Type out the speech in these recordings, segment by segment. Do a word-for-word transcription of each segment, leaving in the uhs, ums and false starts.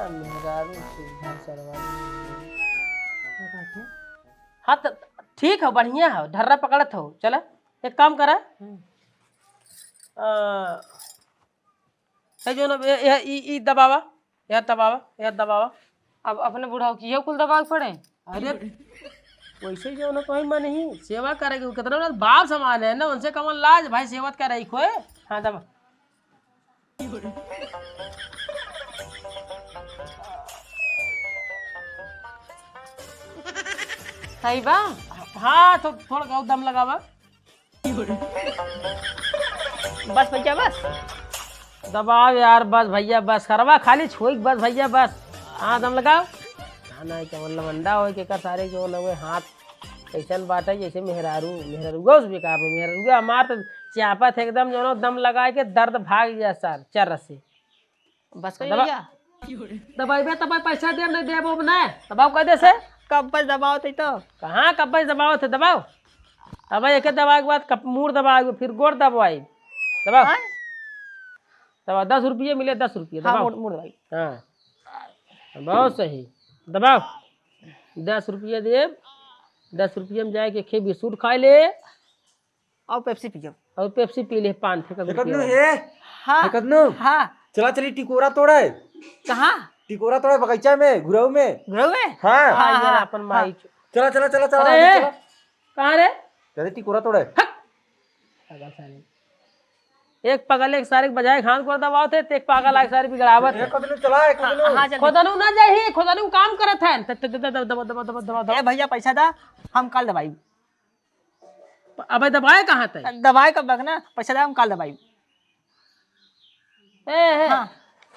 मेहरारू सुविधा सरवा। का बात है? हाँ, त ठीक है, बढ़िया है, ढर्रा पकड़त हो। चला, एक काम करा। हम्म। आ, है जो ना, ये, ये, ई, ई दबावा, यह दबावा, यह दबावा। अब अपने बुढ़ऊ की ये कुल दबावे के पड़े? अरे, वैसे ही जो ना, तो ही मन ही सेवा करेगी, कितना ना बाप समान है ना, उनसे कमन लाज भाई, सेवा करे ही कोई। हाँ, दबा। सही बा? हाँ, तो थोड़ा और दम लगावा। बस भैया, बस। दबाओ यार, बस भैया, बस। करवा खाली छोइक, बस भैया, बस। हाँ, दम लगाओ। हाँ, नहीं, कमन लवंडा होए, के कर सारे जो न हुए हाथ कैसन बाटे, जैसे मेहरारू, मेहरारू गौस बेकार में, मेहरारू हमार तो चापत है एकदम, जो दम लगाए के दर्द भाग गया सर, चर से। बस कर दबा। भैया। दबाइबे तब पैसा देब, नहीं देब, अब नहीं। दबाओ, कह दे से। कब बस दबाओ थे तो? कहाँ कब बस दबाओ थे, दबाओ। अब एक दबाए के बाद कप-, मूड़ दबाए, फिर गोड़ दबाई। दबाओ। हाँ? दबाओ, दस रुपये मिले, दस रुपये, हाँ, दबाओ। मूड़, मूड़ दबाई। हाँ। बहुत सही। दबाओ। दस रुपये देब, दस रुपये में जाए के खे बिस्कुट खाए ले। और पेप्सी पियो। और पेप्सी पी ले, पान फेंका फेंकत गुटिया नु वाला। हे? हाँ। फेंकत नु? हाँ। चला चली टिकोरा तोड़े। कहाँ? टिकोरा तोड़े बगीचा में, घुरऊ में। घुरऊ में? हाँ। हाँ, हाँ, ये हाँ, अपन हाँ। माई चो-, चला, चला, चला, चला, अरे, चला। कहाँ रे? चले टिकोरा तोड़े। हट। पागल सारे। एक पागल एक सारे के बजाय घास गोड़ दबावत है, ते एक पागल एक सारे बिगड़ावत है। एक कदनू चला, एक कदनू। हाँ, जल्दी। खोदनू ना जाही, खोदनू काम करत है। त-, त-, त-, दबा, दबा, दबा, दबा, दबा। ए भैया, पैसा दा, हम काल दबाई। अबे दबाए कहाँ तै? दबाए कब तक ना, पैसा दे, हम काल दबाई। ए, ए, हाँ।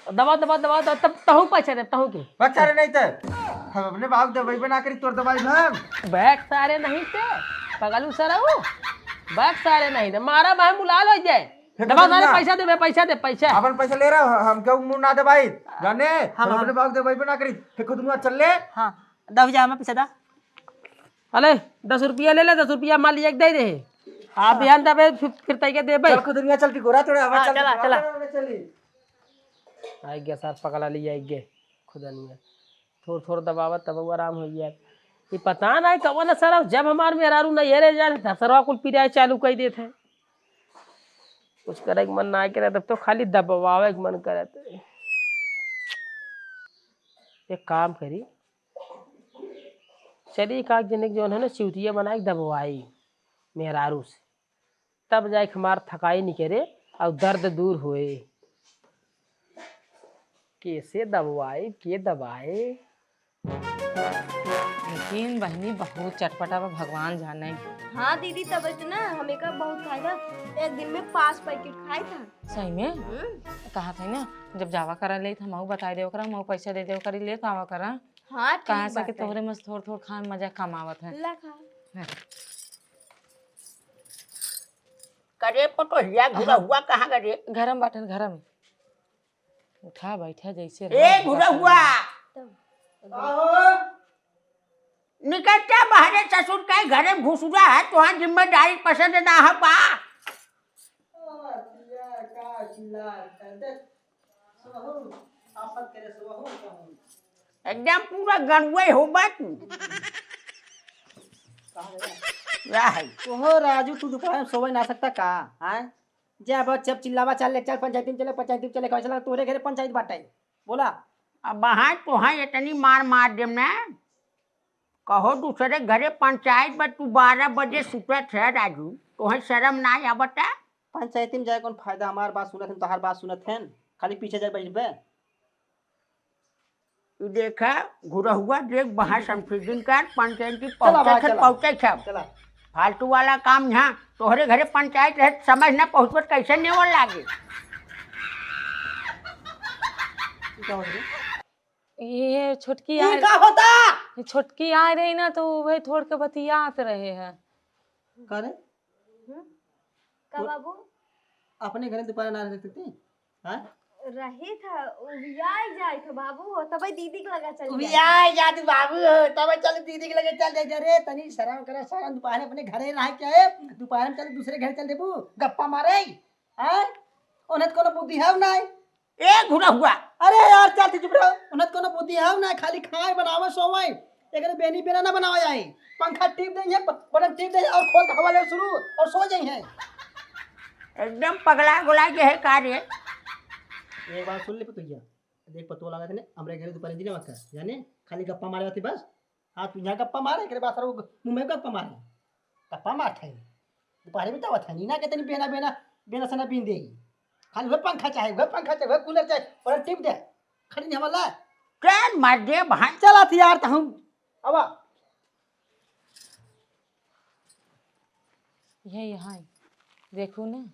दबा, दबा, दबा, दबा, तब तहू पैसा दे, तहू के। बक सारे नहीं तै। हम अपने बाप दबाई बना करी, तोर दबाई हम। बक सारे नहीं तै, पगलू सरऊ। बक सारे नहीं तै, मारा भाई मुलाल हो जाए। फेंक दबा दे सारे ना। पैसा दे, बे, पैसा दे, पैसा। अपन पैसा ले रहा, हम क्यों मुंह ना दबाई? जाने, हाँ, हम हाँ। अपने बाप दबाई बना करी। फेंक दूंगा, चल ले। हाँ, दस हजार में पैसा दा। अले, दस रुपया ले ले, दस रुपया माल एक दे दे। आप हाँ। बिहान दबे, फिर, फिर तैके देबे। चल खुदनिया चल टिकोरा तोड़े, आवा हाँ, चल चला, टिकोरा चला। तोड़े, चली। आइ गया सर, पगला लिया, आइ गया खुदनिया। थोड़, थोड़ दबावत तब वो आराम हो गया। ये पता नहीं कवन सर, जब हमार मेहरारू नहीं है रे जान, सरवा कुल पिराए चालू कर देते हैं। कुछ करे के मन ना करे, तब तो खाली दबवावे के मन करत है। एक काम करी, चली, एक आध जने के जौन है ना, चिउतिया बनाए के दबवाई मेहरारू से, तब जाए के हमार थकाई निकरे और दर्द दूर होए। कैसे दबवाई, के दबाए? लेकिन बहिनी बहुत चटपटा बा, भगवान जाने। हाँ दीदी, तब इतना हमें का बहुत खाए था, एक दिन में पाँच पैकेट खाए था। सही में? हम्म। कहा था ना, जब जावा करा ले, तो हमहू बताई दे ओकरा, हमहू पैसा दे दे ओकरा, लेत आवा करा। हाँ, ठीक कहाँ से कि बात है। तोहरे में से थोड़ थोड़ खान मजा कमावत है। ला खा। करे पटोहिया, घुरा हाँ। हुआ कहाँ गए? घरम बाटन, घरम। उठा बैठा जैसे ए, रहा घुरा हुआ। तब। आहो। निकलता बाहरे ससुर के घरे घुसुरा है, तोहार जिम्मेदारी पसंद ना हो बा। का चिल्ला कर दे। सोहू, आफत करे सोहू कहूँ। एकदम पूरा गणुए हो बा तू। कहाँ गया? या है। ओहो राजू, तू दोपहर में सोवे ना सकता का? हैं? जब, जब चिल्लावा चल ले, चल पंचायती में चले, पंचायती में चले, कैसे लगा तोरे घरे पंचायत बाटे? बोला। अब वहाँ तोहाँ इतनी मार मार देम ना, कहो दूसरे घरे पंचायत बा, तू बारह बजे सुतत है राजू, तोहे शर्म ना आवता? पंचायती में जाए कौन फायदा, हमार बात सुनत हैं, तोहार बात सुनत हैं, खाली पीछे जाए बैठबे। ई देखा, घुरहुआ देख, बहा समझी दिन कर, पंचायती चला पहुँचे भाई, थे, चला। पहुँचे थे। चला। फालतू वाला काम यहाँ, तोहरे घरे पंचायत रहे, समझ ना पहुँचबत, कैसे नेवल लागे? ई का होत रे? ये छोटकी ई आ, का होता? ये छोटकी आ रही ना, तो वही थोड़ के बतियात रहे हैं। का रे? हम्म? का वो बाबू? अपने घरे दोपहर ना रह सकती? हाँ? रही था, उबियाई जाई था बाबू, हो, तबे दीदी के लगा चल जाई। उबियाई जा तू बाबू हो, तबे चल दीदी के लगे चल जाई। अरे, तनी शर्म करा, शर्म, दोपहर अपने घरे रह के आए, दोपहर में चल दूसरे घर चल देबू, गप्पा मारे, हाँ? उन्हें तो कोनो बुद्धि है नहीं। ए घुरा हुआ। अरे यार, चल, तू चुप रहो। उन्हें कोनो बुद्धि है ना, खाली खाए, बनावे, सोवे। एकरे बेनी बेना ना बनावे जाए। पंखा टीप दे, ये प-, बटन टीप दे और खोल के हवा ले शुरू और सो जाई है। एकदम पगला गुला के है का रे? एक बात सुन ले पतोहिया, देख पतोह लागत ने, हमरे घरे दुपहर दिन मत कर, जाने, खाली गप्पा मारे आती बस। हाँ, तू यहाँ गप्पा मारे, एकरे बाद सारा वो मुंह में गप्पा मारे। गप्पा मारत है। दुपहरे बितावत है, नीना के तनी बेना, बेना, बेना सेना बीन देही। खाली वह पंखा चाहे, वह पंखा चाहे, वह कूलर चाहे, और टीप दे। खड़ी नहीं हमारा। चल, मार दे भाई। चल हथियार तो हम। अब आ। ये यहाँ है। देखू ना,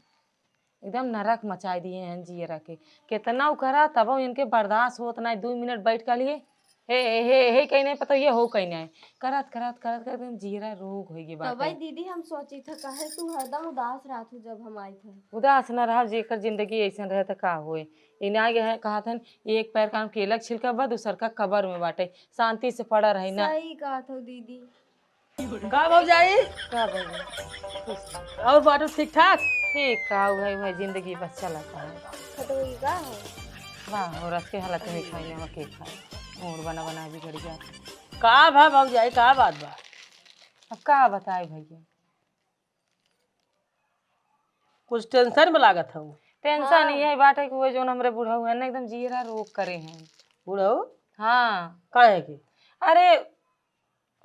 एकदम नरक मचाए दिए हैं जियरा के। कितना उ करा, तब इनके बर्दाश्त होत ना, दो मिनट बैठ के लिए, "हे, हे, हे, हे," कहीं नहीं पता, ये हो कहीं नहीं। करत, करत, करत, करत एकदम जियरा रोग होइ गए तब बाटे। भाई दीदी, हम सोची था, काहे तू हरदम उदास रहत हूँ जब हम आई थे? उदास ना रहा, जेकर जिंदगी ऐसन रहे तो का होए। इन्हें आगे है, कहा था, एक पैर का केला के छिलका बा, दूसर का कबर में बाटे, शांति से पड़ा रही ना। सही कहा था दीदी। का भौजाई? का भौजाई? और बाटू ठीक ठाक? ठीक का, उहे, उहे जिंदगी बस चलत है। खटोई का है? वाह, औरत के हालत में खाई ना के खाए। मूड बना बना बिगड़ गया। का भा भौजाई, का बात बा? अब का बताए भैया? कुछ टेंशन में लागत हऊ। टेंशन हाँ। यही बात है कि वो जौन हमरे बुढ़ऊ है ना, एकदम जियरा रोग करे हैं। बुढ़ऊ? हाँ। काहे के? अरे,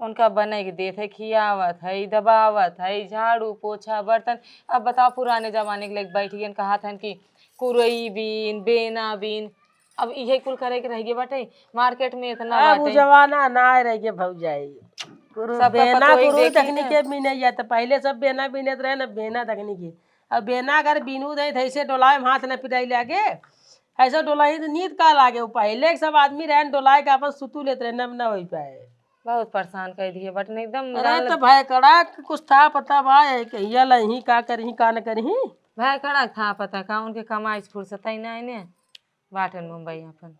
उनका बने के देत है, खियावत है, दबावत है, झाड़ू, पोछा, बर्तन। अब बताओ, पुराने जमाने के लोग बैठ गए, कहत हन कि कुरई बीन, बेना बीन, अब इहे कुल करे के रह गए बाटे। मार्केट में इतना अब उ बाटे। जमाना ना रह गए भौजाई। कुरु-, सबका बेना पतोही कुरु देखी तकनी ना। के बीने या तो पहले सब बेना बीनत रहे ना, बेना तकनी के। अब बेना अगर बीनू दे तो ऐसे डोलाए में हाथ न पिराई लागे, ऐसे डोलाई तो नींद का लागे। वो पहले के सब आदमी रहे न डोलाए के अपन सुतू लेत रहे, नम ना हो पाए। बहुत परेशान कर दिए बटन एकदम अरे जान तो भाई कड़ा के कुछ था पता बा, ये कहिया लही का करही का न करही। भाई कड़ा था पता का उनके कमाई से फुर्सत ही ना आईने बाटन मुंबई अपन।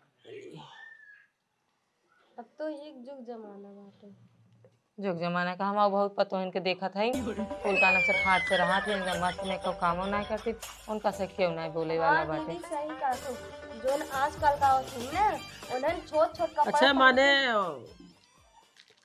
अब तो एक जुग जमाना बाटे। जुग जमाना का हम बहुत पतोहन के देखत हई, फूल कानक से फाट से रहत हई, एकदम मस्त में कब कामो ना करती, उनका से क्यों ना बोले वाला हाँ, बाटे। दीदी सही कहा तो, जोन आजकल का होत हई ना, उन्हन छोट छोट कपड़ा अच्छा, पहन माने, के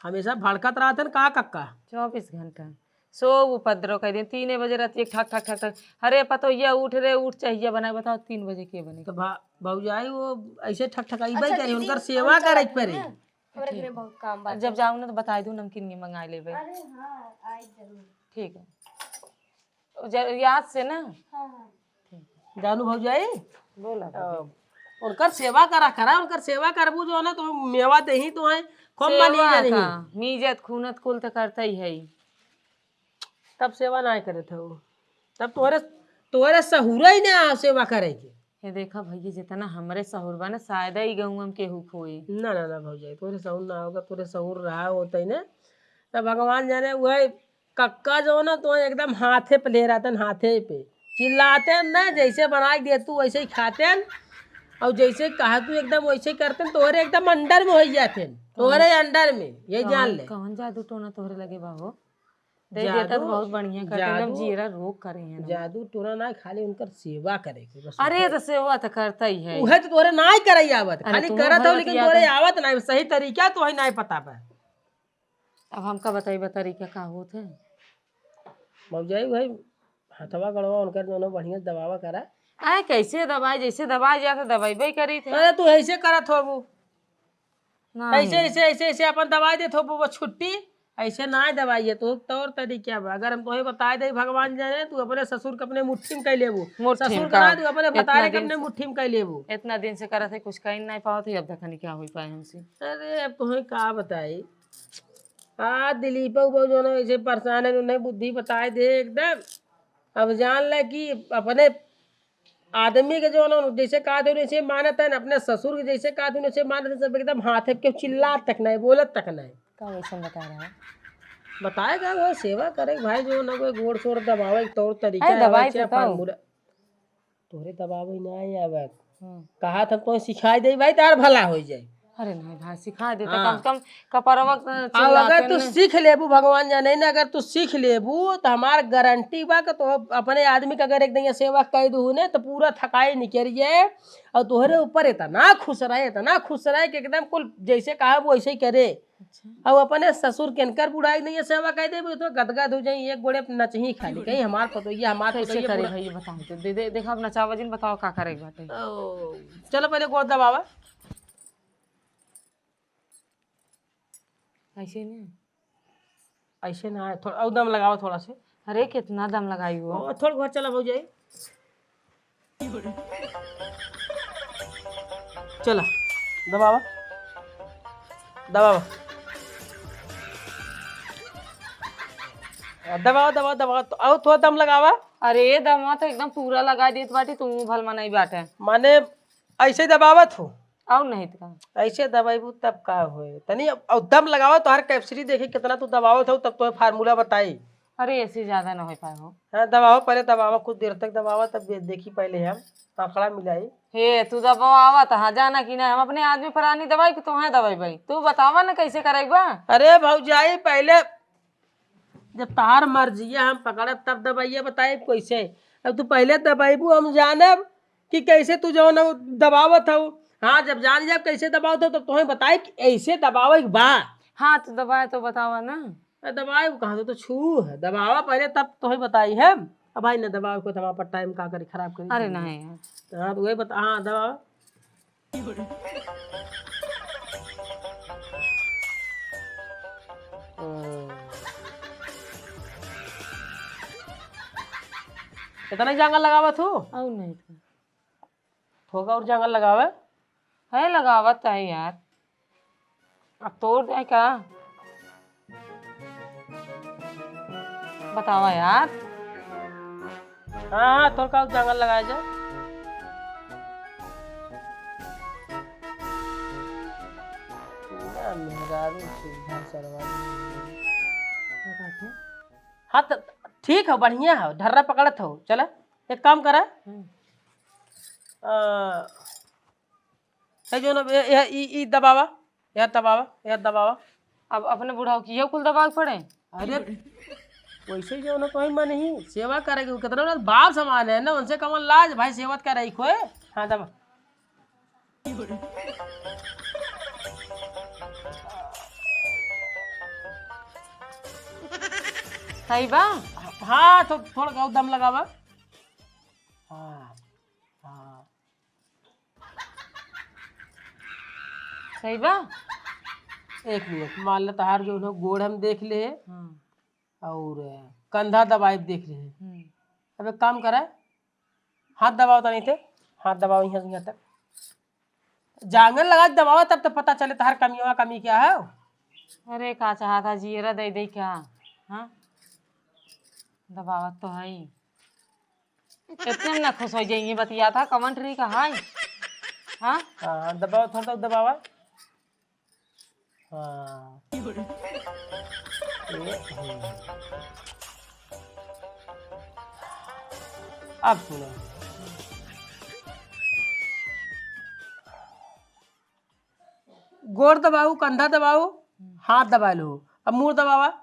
हमेशा भड़कत रहत हन का कक्का? चौबीस घंटा। सो उपद्रव कर दिन, तीन बजे रात एक ठक, ठक, ठक, ठक। अरे पतोहिया उठ रे, उठ, चाहिया बनाए, बताओ तीन बजे के बने? तो भा-, भौजाई वो ऐसे ठकठकाइबे अच्छा, करी, दीदी, उनकर हम सेवा चलत करे के पड़ी। हई ना, हमरा ठीक। घरे बहुत काम बा। जब जाऊ ना तो बताई दू, नमकीन के मंगाई लेबे। अरे हाँ, आई जरूर। ठीक है। ज-, याद से ना। हाँ, हाँ। जानू भौजाई, बोला अ, भाभी। उनकर सेवा करा, करा, उनकर सेवा करबू जो है ना, तो मेवा देही तो है, खूब सेवा मानी जानी। का, मीजत खूनत कुल तो करता ही है। तब सेवा नाय करत हऊ, तब तोहरे, तोहरे सहूर ही ना सेवा करे के। ये देखा भैया, जितना हमरे सहूर बा ना, शायद ही गाँव में केहू खोए। ना, ना, ना भौजाई, तोहरे सहूर ना होगा, तोहरे सहूर रहा होता ही ना, तब भगवान जाने वही कक्का जो ना तो एकदम हाथे पे ले रहतन, हाथे पे चिल्लाते न, जैसे बना के देतू वैसे ही खाते न, और जैसे कहा तू एकदम वैसे ही करते न, तोहरे एकदम अंडर में हो जाते न, तोहरे अंडर में, ये जान कौन, ले। कौन जादू टोना तोहरे लगे बा हो? दे देता तो जादू, बहुत बढ़िया करते, एकदम जादू, जीरा रोग करे हैं ना। जादू टोना ना, खाली उनकर सेवा करे के बस। अरे तो सेवा तो करता ही है। उहे तो तोहरे ना ही करे आवत, अरे खाली तुम करत हो, भगवत लेकिन याद तोहरे है। आवत ना, सही तरीका तो है ना पता बा। अब हमका बताई, बा तरीका का होत है? भौजाई, वही हथवा गड़वा उनकर दोनों बढ़िया से दबावा करा। आए, कैसे दबाए? जैसे दबाए जात है, दबाइबे करी थे। अरे, तू ऐसे करत होबू। नहीं। ऐसे, ऐसे, ऐसे, ऐसे अपन दबाए देत होबू, वो छुट्टी। ऐसे ना दबाइए, तो तौर तरीका बा। अगर हम तोहे बताए दे, भगवान जाने, तू अपने ससुर के अपने मुट्ठी में कइ लेबू। मुट्ठी में ससुर का? का ना, तू अपने इतना भतारे के दिन अपने से, मुट्ठी में कइ लेबू। इतना दिन से करत है, कुछ कहीं नहीं पावत है, अब देखनी क्या हो पाए हमसे। अरे, अब तोहे का बताई। आ, दिलीपा बाबू जो ना ऐसे परेशान है, उन्हें बुद्धि बताए दे एकदम। अब जान ले कि अपने आदमी के जो ना जैसे कहा थे वैसे मानत है, अपने ससुर के जैसे कहा थे वैसे मानत है, सब एकदम हाथे पे क्यों चिल्लात तक नहीं, बोलत तक नहीं। का वैसन बता रहा है? बताएगा वो सेवा करे भाई, जो ना कोई गोड़ सोड़ दबावे के तौर तरीका अरे, है, दबाए वैसे तो अपन तौ। मुड़ा-, तोहरे दबावे ना आवे। हम्म। कहा था तो सिखाई दे भाई, तार भला हो जाए। अरे नहीं भाई, सिखा देते, हाँ। कम से कम कपरवा, अ, अब चिल्लाते अगर तू न। सीख लेबू, भगवान जाने न, अगर तू सीख लेबू, तो हमार गारंटी बा कि तो अपने आदमी के अगर एक दिन सेवा कह दू ने, तो पूरा थकाई निकल जाए। और तोहरे ऊपर इतना खुश रहे, इतना खुश रहे कि एकदम कुल जैसे कहा वो वैसे ही करे। अच्छा। और अपने ससुर केनकर बुढ़ाई नहीं है, सेवा कह देबू तो गदगद हो जाई, एक गोड़े नचही खाली, कहीं हमार पतोहिया, हमार कैसे पतोहिया करे बुढ़ा- भाई, ये बताओ तो, दे, दे, देखा, अब नचावा जिन, बताओ का करे के बाटे। ओ, चलो पहले गोड़ दबावा। ऐसे नहीं। ऐसे ना है, थोड़ा और दम लगावा थोड़ा से। अरे, कितना दम लगाई हो? ओ, थोड़ा घर चला भौजाई। चला, दबावा, दबावा। आ, दबावा, दबावा, दबावा। तो और थोड़ा दम लगावा। अरे, दमवा तो एकदम पूरा लगा देत बाटी, तू भल मनई बाटे। माने, ऐसे दबावत हो। और नहीं तो का। ऐसे दबाइबू तब का होए? तनी अब, अब दम लगावा, तोहार कैपेसिटी देखी कितना तू दबावत हो, तब तोहे फार्मूला बताई। अरे, ऐसे ज्यादा ना हो पाए हो। हाँ, दबावा, पहले दबावा, कुछ देर तक दबावा, तब दे-, देखी पहले हम आंकड़ा मिलाई। हे, तू दबावा आवत, हाँ, जाना कि नहीं, हम अपने आदमी पर आनी दबाई कि तोहे दबाई भाई? तू बतावा ना कैसे कराई बा। अरे भौजाई, पहले जब तहार मर्जी है, हम पकड़ब तब दबाइए बताइब कैसे। अब तू पहले दबाइबू, हम जानब कि कैसे तू जौन दबावत हऊ। हाँ, जब जान जाब कैसे दबावत हऊ, तब तोहे बताइब कि ऐसे दबावे के बा। हाँ, तो दबाए तो बतावा ना। अरे दबाए कहाँ से, तो छू है, दबावा पहले तब तोहे बताई हम। अब भाई न दबावे को, तो हमारा टाइम का करी, खराब करी। अरे नहीं यार। तो हाँ, तो वही बता, हाँ, दबावा। हम्म। इतना ही जंगल लगावा तू? और नहीं तो। थोका और जंगल लगावे? है, लगावत है यार। अब तोड़ दे का? बतावा यार। हाँ, हाँ, थोड़का जंगल लगाए जा। ना, मेहरारू सुविधा सरवा। हाँ, त ठीक हो, बढ़िया हो, ढर्रा पकड़त हो। चला, एक काम करा। हम्म। अ, है जो ना, ये, ये, ई, ई दबावा, यह दबावा, यह दबावा। अब अपने बुढ़ाऊ की यह कुल दबावे के पड़े? अरे, वैसे जो ना कोई मन ही सेवा करेगी, वो कितना ना बाप समान है ना, उनसे कमन लाज भाई सेवत करे कोई। हाँ, दबा। सही बा? हाँ, तो थोड़ा और दम लगावा। हाँ, हाँ। सही बा? एक मिनट, मान ला तहार जो है गोड़ हम देख ले, हाँ। और कंधा दबाए देख ले। हम्म। अब एक काम करा, हाथ दबाओ तनी थे, हाथ दबाओ यहाँ से यहाँ तक। जांगन लगा के दबावा तब तो पता चले तहार कमिया कमी क्या है। अरे का चाहता जियरा दे दे क्या? हाँ, दबावत तो है ही। इतने में ना खुश हो जाएंगे, बतिया था कमेंट्री का है। हाँ? हाँ, दबाओ, थोड़ा सा दबावा। हाँ। ये, हम्म। अब सुनो, गोड़ दबाऊ, कंधा दबाऊ, हाथ दबा लो, अब मुंह दबावा।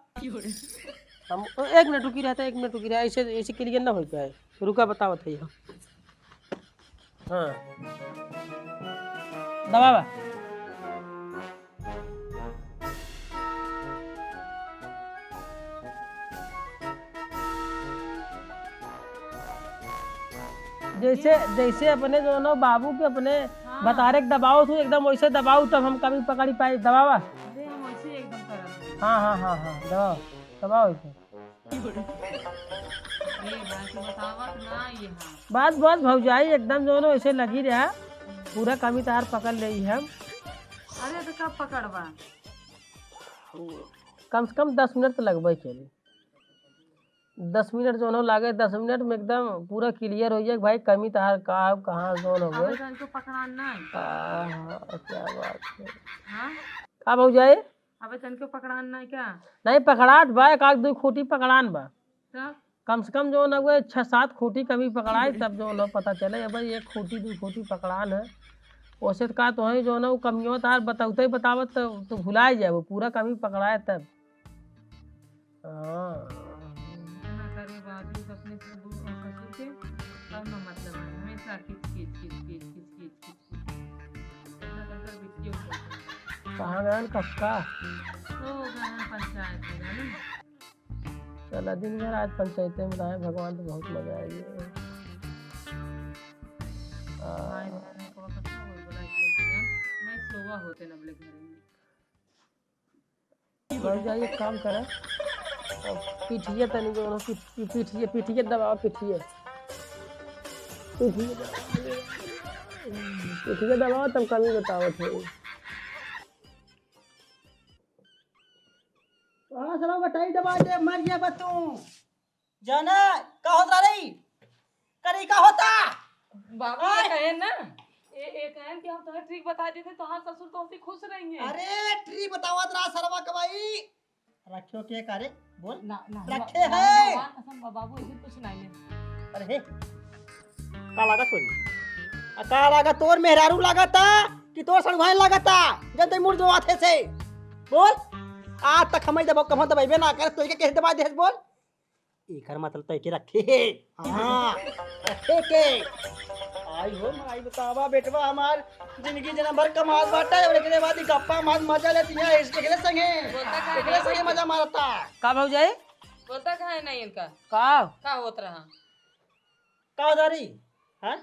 हम, एक मिनट रुकी रहता, एक मिनट रुकी रहा, ऐसे, ऐसे क्लियर ना हो पाए। रुका, बतावत है हम। हाँ। दबावा। जैसे, जैसे अपने जो ना बाबू के अपने हाँ। भतारे के दबाओ तू, एकदम वैसे दबाओ, तब हम कमी पकड़ी पाई। दबावा। अरे, हम वैसे एकदम करत हई। हाँ, हाँ, हाँ, हाँ, दबाओ, दबाओ इसे। ए भाई, तू बतावत ना ये हाँ। बस, बस भौजाई, एकदम जो ना वैसे लगी रहा, पूरा कमी तार पकड़ ले हम। अरे, तो कब पकड़बा? कम से कम दस मिनट तो लगबे करी। दस मिनट जो ना लागे, दस मिनट में एकदम पूरा क्लियर हो जाए कि भाई कमी तार का, कहाँ जो ना हो अबे गए। तनको पकड़ान ना है। आहा, क्या बात है। हाँ? का भौजाई? अबे तनको पकड़ान ना है क्या? नहीं, पकड़ात बा, एक आध दो खूंटी पकड़ान बा। तो? कम से कम जो ना हुए छह सात खूंटी कमी पकड़ाए, तब जो ना पता चले। अब एक खूंटी दो खूंटी पकड़ान है, ओसे त का तोहई जौन उ कमियो तार बतौते बतावत त तू भुलाए जाबो, पूरा कमी पकड़ाए तब। हाँ। ना करे बाबू, अपने से बो-, ससुर के, तब ना मतलब है, हमेशा किच, किच, किच, किच, किच, किच, किच, किच। ऐसा कर कर बिटियों को। कहाँ गए कक्का? वो गए हैं पंचायत में, जाने? चला, दिन भर आज पंचायते में रहे, भगवान, तो बहुत मजा आई है। आ। भाई, मैंने को कत्ता बोल बोला कि नहीं, नहीं सोवा होते ना बोले घर में। भौजाई, एक काम करा, अब पीठिए तनी जो ना, पी-, पी-, पीठिए, पीठिए दबावा, पीठिए। पीठिए दबावा। पीठिए दबावा, तब कमी बतावत है। हाँ, साला बटाई दबा दे, मर गया बा तू। जाना, का होत रहा रे? करे, का होता? बाबू, ये आय! कहेन ना, ए, ए कहेन कि हम तोहे trick बता देते, तोहार ससुर तोहसे खुश रहिहैं। अरे, trick बतावत रहा सरवा कबाई। रखियो के करे? बोल। ना, ना, रखे ना, हैं। भगवान कसम बा, बाबू, ऐसे कुछ नहीं है। अरे हे, का लागत तोरी? आ, का लागत तोर मेहरारू लागत ता कि तोर सड़ुआइन लागत ता? जब तई मुड़ दबावत है से। बोल। आज तक हमई दबा, कभो दबाइबे ना करे, तोई के कैसे दबा देहस बोल? एकर मतलब तय के रखे हे। हाँ, रखे के। आई हो माई बतावा बेटवा हमार जिंदगी जन्म भर कमात बाटे और एकरे बाद ई गप्पा मार मजा लेती है इस-, एकरे संगे। बोलता का एकरे नहीं? संगे मजा मारता। का भौजाई? बोलता का है नहीं इनका? का? का होत रहा? का उधारी? हाँ?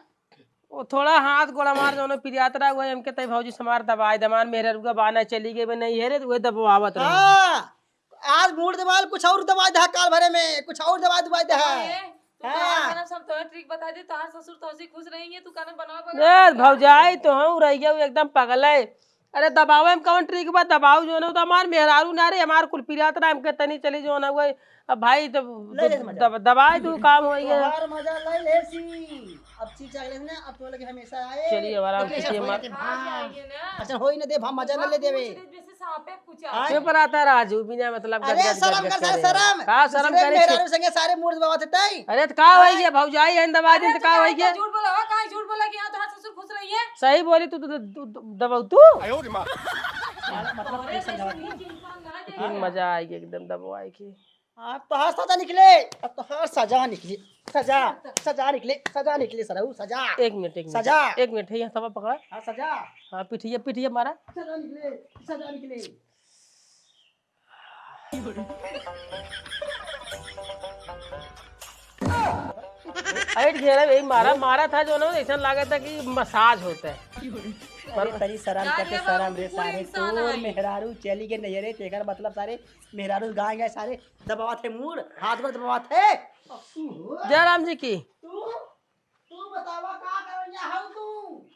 वो थोड़ा हाथ गोड़ हमार जौन पिरियात रहा, वही हमके तई भौजी से हमार दबाई दमान मेहररुआ बाना चली गई, बे नहीं है रे, तो वही दबवावत रहे। हाँ, आज मूड़ दबाल कुछ और दबाई दहा काल भरे में, कुछ और दबाई दबाई दहा। ए, तू तो हाँ। यार, सब तोहे trick बता दे, तोहार ससुर तोहसे खुश रहिहैं, तू कानून बनावा बगैर ए, भौजाई, तो हम रह गया एकदम पगल है। अरे दबावे में कौन trick बा? दबाऊ जौन है, वो तो हमार मेहरारू ना रे, हमार कुल पिरात ना, हमके तनी चली जौन है, वही अब भाई, दब-, ले ले दब-, मजा। दब-, दबाए तू काम होई है। तोहार मजा ले लेसी। अब चीज आ गई ना, अब तो लगे हमेशा आए। चलिए, अब आराम से लेकिन ये ऐसा मत होई ना दे, हाँ। अच्छा, होई ना दे, हम मजा ना ले देवे। जैसे सांपे कुचा। आए। चुप रहता राजू, बिना मतलब अरे, गदगद, शर्म गदगद कर, करे। शर्म। का शर्म दूसरे करे? मेहरारू संगे सारे मूड़ दबावत है तई। अरे, तो का होई है? भौजाई है, दबा दिन, तो का होई है? झूठ बोला, हो, काहे झूठ बोला कि हाँ, तोहार ससुर खुश रहिहैं? सही बोली तू, तू, तू, तू, दबाऊ तू। मतलब, अरे, ठीक समझा। लेकिन मजा आएगी एकदम दबवाए के। अब तोहार सजा निकले, अब तोहार सजा निकले, सजा, सजा निकले, सजा निकले सरऊ, सजा। एक मिनट, एक मिनट, सजा। एक मिनट, है, यहाँ तवा पकड़ा। हाँ, सजा। हाँ, पिठिया, पिठिया मारा। सजा निकले, सजा निकले। ऐट घेरा, यही मारा, मारा था जो ना, ऐसा लगा था कि massage होता है। अरे, तनी शर्म करके, शर्म रे सारे, तोर मेहरारू चली गई नैहरे, तेकर मतलब सारे मेहरारू गाय गाय सारे दबावत है मूड़, हाथ गोड़ दबावत है। जय राम जी की। तू, तू बतावा